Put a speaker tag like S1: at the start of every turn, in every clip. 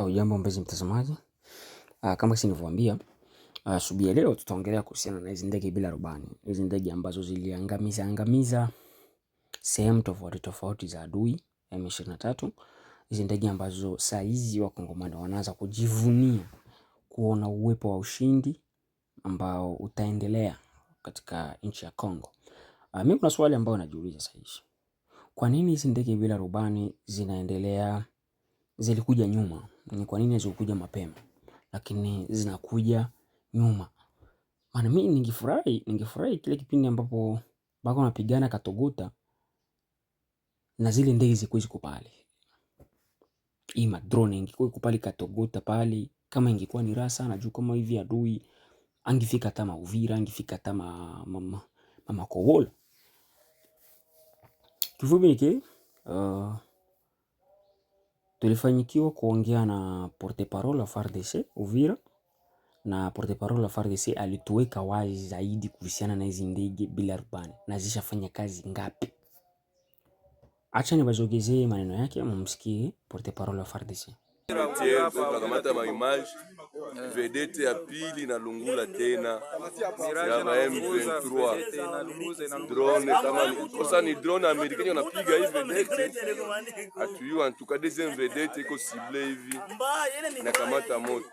S1: Hujambo mpenzi mtazamaji, kama nilivyowaambia, asubuhi ya leo tutaongelea kuhusiana na hizi ndege bila rubani, hizi ndege ambazo ziliangamiza angamiza sehemu tofauti tofauti za adui M23, hizi ndege ambazo saa hizi Wakongomani wanaanza kujivunia kuona uwepo wa ushindi ambao utaendelea katika nchi ya Kongo. Mimi kuna swali ambayo najiuliza sasa hivi, kwa nini hizi ndege bila rubani zinaendelea, zilikuja nyuma? Ni kwa nini hazikuja mapema, lakini zinakuja nyuma? Maana mimi ningefurahi kile kipindi ambapo bako napigana Katogota na zile ndege zikuwa ziko pale, hii madrone ingekuwa iko pale Katogota pale, kama ingekuwa ni raha sana juu kama hivi adui angefika hata Mauvira, angefika hata Makobola. Kifupi ni tulifanyikiwa kuongea na porte parole wa FARDC Uvira, na porte parole wa FARDC alituweka wazi zaidi kuhusiana na hizi ndege bila rubani na zishafanya kazi ngapi. Acha nibazogezee maneno yake mumsikie porte parole wa FARDC.
S2: Tunakamata maimage vedette ya pili na lungula tena ya ba M23 drone, kama kosa ni drone américaine wanapiga hii vedette, atuyua en tout cas deuxième vedette iko cible hivi na kamata moto.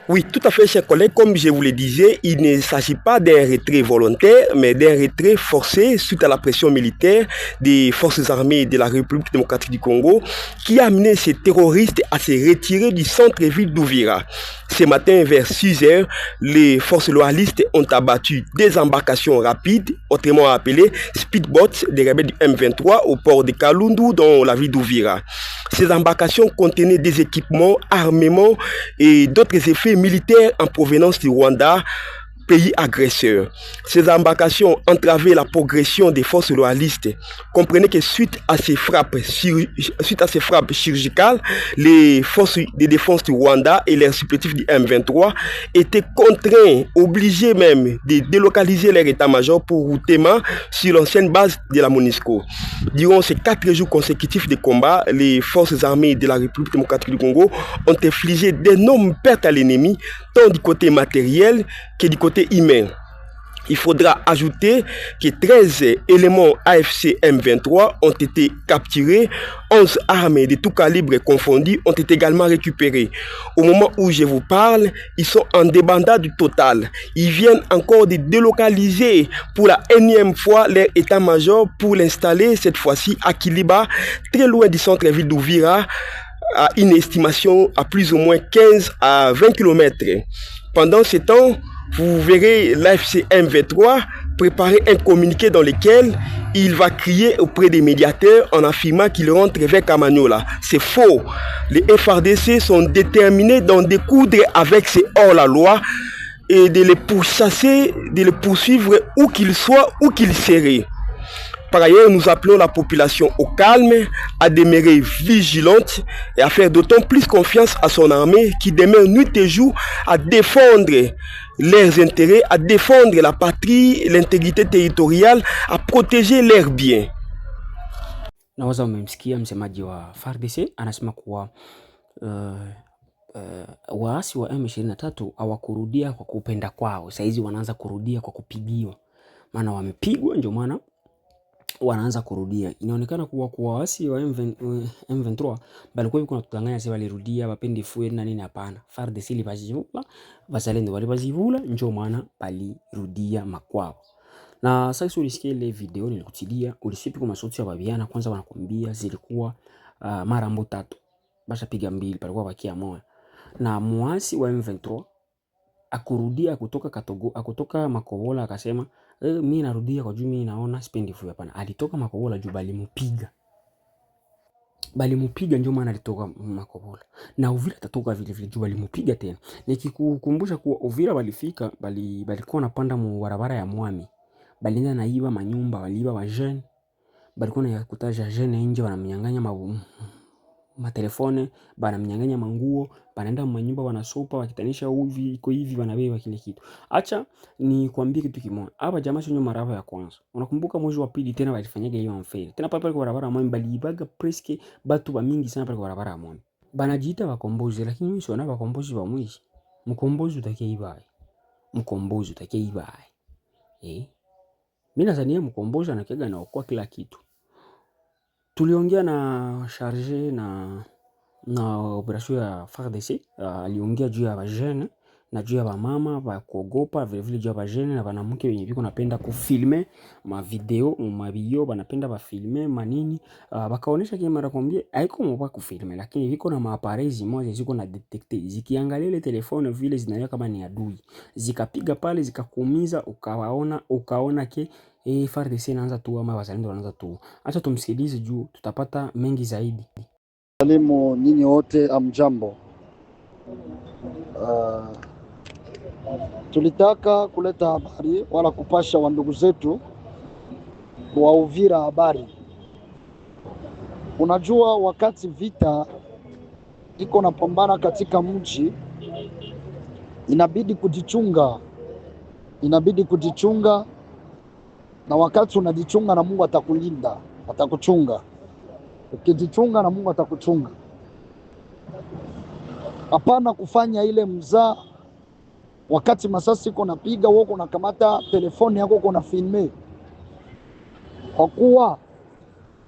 S3: Oui, tout à fait, chers collègues. Comme je vous le disais, il ne s'agit pas d'un retrait volontaire, mais d'un retrait forcé suite à la pression militaire des forces armées de la République démocratique du Congo qui a amené ces terroristes à se retirer du centre-ville d'Uvira. Ce matin, vers 6 heures, les forces loyalistes ont abattu des embarcations rapides, autrement appelées speedboats des rebelles du M23 au port de Kalundu dans la ville d'Uvira. Ces embarcations contenaient des équipements, armements et d'autres effets militaires en provenance du Rwanda, pays agresseur. Ces embarcations entravaient la progression des forces loyalistes. Comprenez que suite à ces frappes chirurgicales, les forces de défense du Rwanda et les supplétifs du M23 étaient contraints, obligés même de délocaliser leur état-major pour Routema sur l'ancienne base de la MONUSCO. Durant ces 4 jours consécutifs de combat, les forces armées de la République démocratique du Congo ont infligé d'énormes pertes à l'ennemi, tant du côté matériel que du côté humain. Il faudra ajouter que 13 éléments AFC M23 ont été capturés, 11 armes de tout calibre confondues ont été également récupérées. Au moment où je vous parle, ils sont en débandade du total. Ils viennent encore de délocaliser pour la énième fois leur état-major pour l'installer cette fois-ci à Kiliba, très loin du centre-ville d'Uvira, à une estimation à plus ou moins 15 à 20 km. Pendant ce temps, vous verrez l'AFC M23 préparer un communiqué dans lequel il va crier auprès des médiateurs en affirmant qu'il rentre vers Kamanyola. C'est faux. Les FARDC sont déterminés d'en découdre avec ces hors-la-loi et de les pourchasser, de les poursuivre où qu'ils soient, où qu'ils seraient. Par ailleurs, nous appelons la population au calme, à demeurer vigilante et à faire d'autant plus confiance à son armée qui demeure nuit et jour à défendre leurs intérêts, à défendre la patrie, l'intégrité territoriale, à protéger leurs biens.
S1: Nawaza umemsikia msemaji wa FARDC anasema kuwa waasi wa M23 hawakurudia kwa kupenda kwao, saizi wanaanza kurudia kwa kupigiwa, maana wamepigwa, ndio maana wanaanza kurudia. Inaonekana kuwa kwa waasi wa M23 balikuwa kuna tutanganya sasa walirudia wapendi fue na nini. Hapana, FARDC libazivula, bazalendo walibazivula, ndio maana balirudia makwao. Na sasa ulisikia ile video nilikutilia, ulisipi kwa masauti ya babiana kwanza wanakuambia zilikuwa mara mbo tatu basha piga mbili, palikuwa bakia moja. Na muasi wa M23 akurudia kutoka Katogo, akutoka Makobola akasema mimi narudia kwa juu mimi naona sipendi fuyo. Hapana, alitoka Makobola juu balimupiga. Balimupiga ndio maana alitoka Makobola. Na Uvira atatoka vile vile juu balimupiga tena. Nikikukumbusha kuwa Uvira balifika, balikuwa wanapanda mu barabara ya Mwami. Balienda na iba manyumba, waliiba wa jeune. Balikuwa na kutaja jeune nje wanamnyang'anya Matelefone, banamnyang'anya manguo, banaenda manyumba wanasopa wakitanisha hivi iko hivi wanabeba kile kitu. Acha ni kuambie kitu kimoja. Hapa jamaa sio mara ya kwanza. Unakumbuka mwezi wa pili tena walifanyaga hiyo amfeli. Tena pale pale kwa barabara moja baliibaga presque batu ba mingi sana pale kwa barabara moja. Banajiita wakombozi lakini mimi siona wakombozi wa mwizi. Mkombozi utakia ibaye. Mkombozi utakia ibaye. Eh? Mimi nadhania mkombozi anakiaga na okoa kila kitu. Tuliongea na charge na operation ya FARDC, aliongea juu ya bajene na juu ya bamama ba kuogopa, vile vile juu ya bajene na banamuke wenye biko napenda kufilme ma video ma bio banapenda bafilme manini. Bakaonesha kile mara kwambie haiko mwa kufilme, lakini viko na maappareils moja ziko na detecte, zikiangalia ile telefone vile zinaona kama ni adui, zikapiga pale zikakuumiza, ukawaona ukaona ke FARDC inaanza tu ama wazalendo wanaanza tu. Acha tumsikilize juu tutapata mengi zaidi.
S4: Salimu nyinyi wote, amjambo. Tulitaka kuleta habari wala kupasha wandugu zetu wa Uvira habari. Unajua, wakati vita iko napambana katika mji, inabidi kujichunga, inabidi kujichunga, na wakati unajichunga na Mungu atakulinda, atakuchunga. Ukijichunga na Mungu atakuchunga. Hapana kufanya ile mzaa wakati masasi iko napiga, wewe unakamata telefoni yako uko na filme, kwa kuwa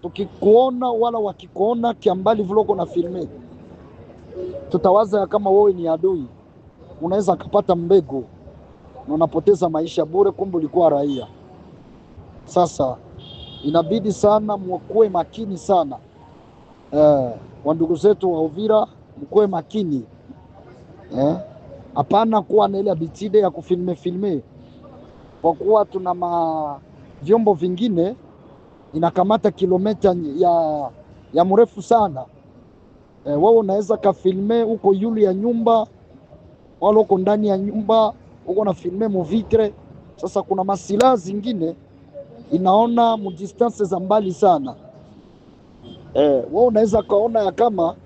S4: tukikuona wala wakikuona kiambali vile uko na filme, tutawaza kama wewe ni adui, unaweza kupata mbegu na unapoteza maisha bure, kumbe ulikuwa raia. Sasa inabidi sana mkuwe makini sana, wandugu zetu wa Uvira, mkuwe makini. Hapana kuwa na ile habitude ya kufilme filme, kwa kuwa tuna vyombo vingine inakamata kilomita ya mrefu sana. Wewe unaweza kafilme huko yulu ya nyumba wala uko ndani ya nyumba uko na filme muvitre. Sasa kuna masilaha zingine inaona mu distance za mbali sana. Wewe unaweza kaona ya kama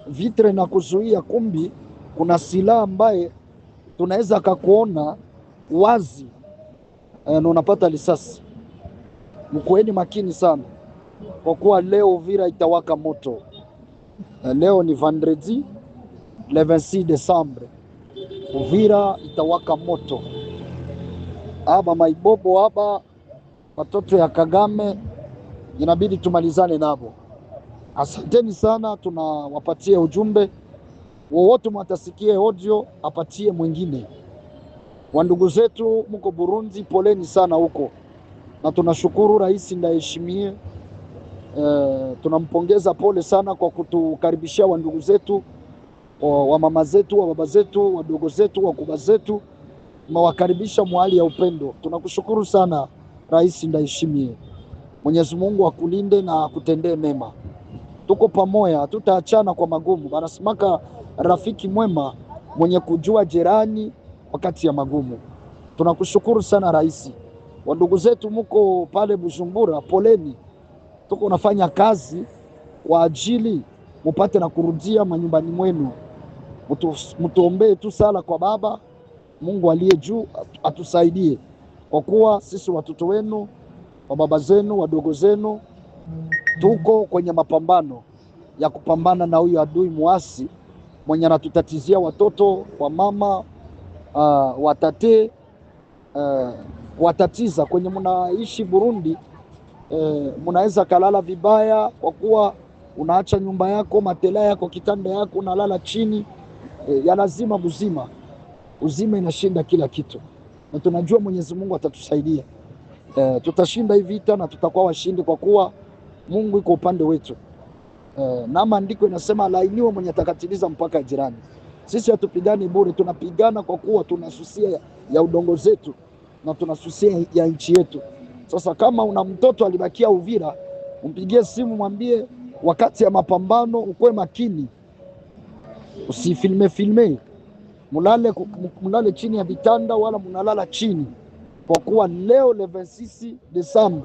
S4: vitre na kuzuia, kumbi kuna silaha ambaye tunaweza kakuona wazi, na unapata risasi. Mkueni makini sana, kwa kuwa leo Uvira itawaka moto. Leo ni vendredi le 26 Desembre, Uvira itawaka moto. Aba maibobo aba watoto ya Kagame inabidi tumalizane nabo. Asanteni sana, tunawapatia ujumbe wowote mwatasikie audio apatie mwingine. Wandugu zetu mko Burundi, poleni sana huko, na tunashukuru Rais Ndayishimiye, tunampongeza pole sana kwa kutukaribishia wandugu zetu, wa mama zetu, wa baba zetu, wadogo zetu, wakubwa zetu, mwakaribisha mwali ya upendo. Tunakushukuru sana Rais Ndayishimiye. Mwenyezi Mungu akulinde na akutendee mema. Tuko pamoja, hatutaachana kwa magumu. Banasimaka rafiki mwema mwenye kujua jirani wakati ya magumu. Tunakushukuru sana rais. Wandugu zetu muko pale Bujumbura, poleni. Tuko nafanya kazi kwa ajili mupate na kurudia manyumbani mwenu. Mutuombee tu sala kwa Baba Mungu aliye juu atusaidie, kwa kuwa sisi watoto wenu, wa baba zenu, wadogo zenu, tuko kwenye mapambano ya kupambana na huyu adui muasi mwenye anatutatizia watoto wa mama, watate, watatiza kwenye mnaishi Burundi. Mnaweza kalala vibaya kwa kuwa unaacha nyumba yako, matela yako, kitanda yako, unalala chini. Ya lazima buzima, uzima inashinda kila kitu, na tunajua Mwenyezi Mungu atatusaidia. Tutashinda hii vita na tutakuwa washindi kwa kuwa Mungu iko upande wetu. Na maandiko inasema lainiwe mwenye atakatiliza mpaka jirani. Sisi hatupigani bure, tunapigana kwa kuwa tunasusia ya udongo zetu na tunasusia ya nchi yetu. Sasa kama una mtoto alibakia Uvira, umpigie simu mwambie wakati ya mapambano ukwe makini, usifilme filme, mulale chini ya vitanda wala munalala chini, kwa kuwa leo le 26 Desembre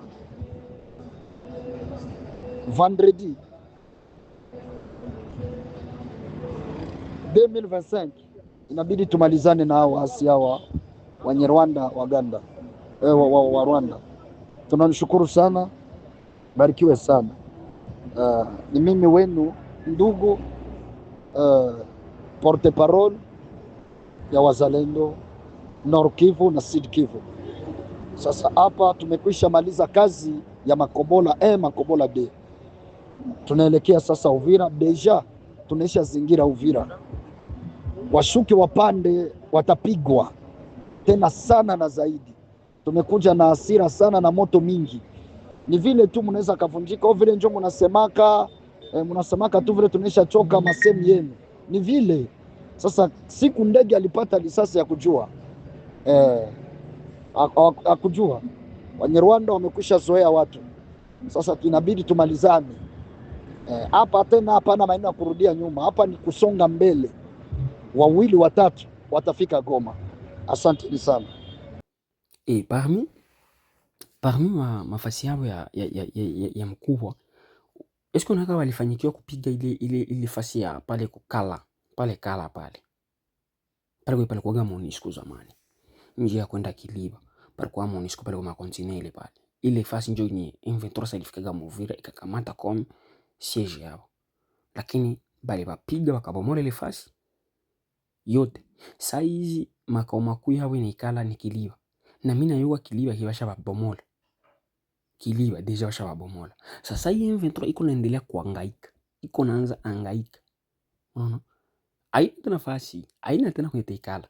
S4: vendredi 2025 inabidi tumalizane na hao waasi hawa Wanyarwanda Waganda wa Rwanda. Tunamshukuru sana, barikiwe sana. Ni mimi wenu ndugu porte parole ya wazalendo Nord Kivu na Sud Kivu. Sasa hapa tumekwisha maliza kazi ya Makobola A, Makobola B. Tunaelekea sasa Uvira, déjà tunaisha zingira Uvira. Washuke wapande, watapigwa tena sana na zaidi. Tumekuja na hasira sana na moto mingi, ni vile tu mnaweza kavunjika au vile njo mnasemaka mnasemaka tu vile tunaisha choka masemu yenu, ni vile sasa. Siku ndege alipata risasi ya kujua akujua Wanyarwanda wamekwisha zoea watu, sasa inabidi tumalizane hapa tena. Hapana maneno ya kurudia nyuma, hapa ni kusonga mbele. Wawili watatu watafika Goma. Asanteni sana.
S1: Et parmi mafasi yao ya mkubwa, eske unaka walifanyikiwa kupiga ile fasi ya pale kukala pale kala pale pale pale kuaga MONUSCO zamani, njia ya kwenda Kiliba palikuwa MONUSCO pale kwa makontinent ile pale, ile fasi njo yenye M23 ilifikaga Muvira ikakamata comme siège yao, lakini bali bapiga bakabomola ile fasi yote. Saizi makao makuu yao inaikala ni Kiliba, na mimi nayua Kiliba kibasha babomola Kiliba déjà basha babomola. Sasa hii M23 iko naendelea kuhangaika, iko naanza hangaika, unaona haina tena nafasi, haina tena kwenye taikala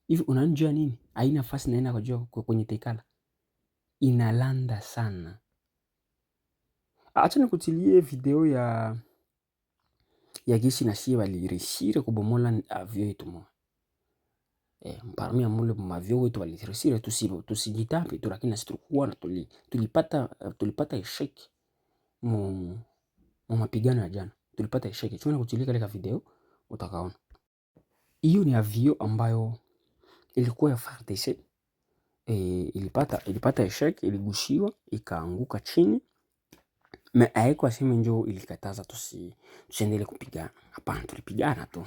S1: hivi. Unanijua nini? Haina nafasi naenda kujua kwenye taikala, inalanda sana. Acha nikutilie video ya gisi na sie baliréussir kubomola avion yetu moja. Parmi ya mule mavio wetu baliréussir, tusijitape tu, lakini nasi tulikuwa na tulipata échec mu mapigano ya jana, tulipata échec. Chuma kutilia kale ka video utakaona. Hiyo ni avion ambayo ilikuwa ya FARDC ilipata échec, iligushiwa ikaanguka chini. Mais haiko aseme njo ilikataza tusiendelee kupigana. Hapana, tulipigana tu.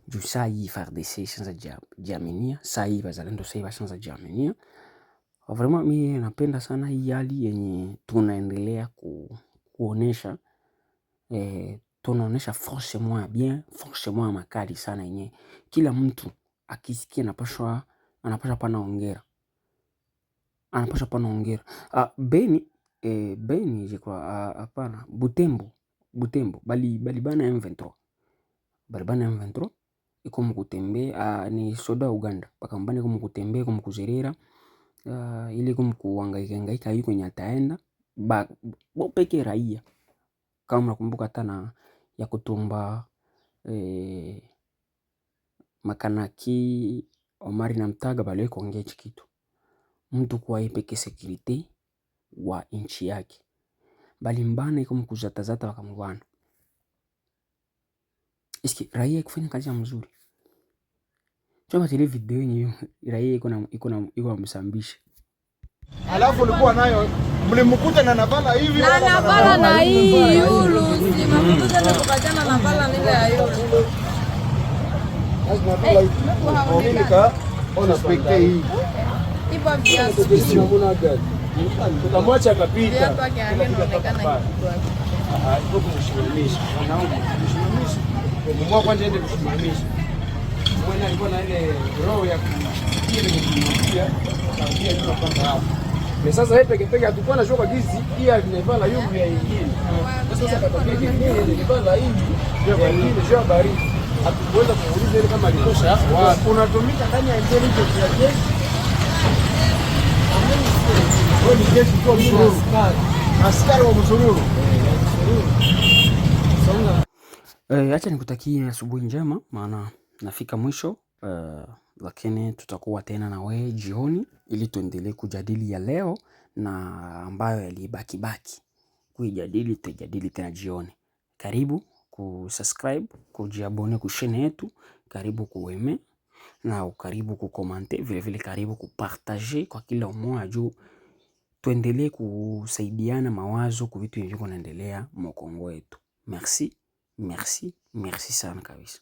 S1: Juu saa hii FARDC ishaanza jiaminia, saa hii bazalendo saa hii bashaanza jiaminia. Vraiment mi napenda sana hii hali yenye tunaendelea kuonesha tunaonesha force moya bien, force moya makali sana yenye kila mtu akisikia anapashwa pana ongera. Anapashwa pana ongera. Beni Beni je crois, hapana, Butembo, Butembo bali bana M23. Bali bana M23 iko mukutembea, ni soda Uganda. Bakambani iko mukutembea, iko mukuzerera, ili iko mukuhangaika hangaika yuko kwenye ataenda ba bo peke raia. Kama mnakumbuka hata na ya kutumba Makanaki Omari na Mtaga baliwahi kuongea hichi kitu. Mtu kuwa yeye peke sécurité wa nchi yake. Bali mbana iko mkuzatazata wakamubana. Eske raia ikufanya kazi ya mzuri? Choma tele video yenye raia iko na msambisha.
S5: Alafu ulikuwa nayo mlimkuta na navala hivi
S6: na navala na hii yulu si mafuta tena tukachana navala na ile ya yulu.
S5: Mimi nika suspecte hii.
S6: Ipo viatu.
S5: Tukamwacha akapita.
S6: Viatu yake anaonekana kitu yake.
S5: Ah, iko kumshimamisha. Mwanaume kumshimamisha. Mwa kwanza ende kusimamisha. Mwana alikuwa na ile roho ya kusikia venye kumwambia, akamwambia nyuma kwanza hapo. Na sasa yeye peke peke hatakuwa na shoka gizi hii alinevala yungu ya ingine. Sasa akatokea kingine nilivala hii ya ingine sio baridi. Hatukuweza kumuuliza ile kama alitosha wapi. Unatumika ndani ya intelligence ya jeshi. Wewe ni jeshi kwa msururu. Askari wa msururu.
S1: Acha nikutakie asubuhi njema, maana nafika mwisho lakini tutakuwa tena na wewe jioni ili tuendelee kujadili ya leo na ambayo yalibaki baki. Kuijadili tuijadili tena jioni. Karibu kusubscribe, kujiabonner ku chaîne yetu, karibu kuaimer na karibu kucommenter, vile vile karibu kupartager kwa kila mmoja juu tuendelee kusaidiana mawazo kwa vitu vyenye naendelea mu Kongo yetu. Merci, merci. Merci sana kabisa.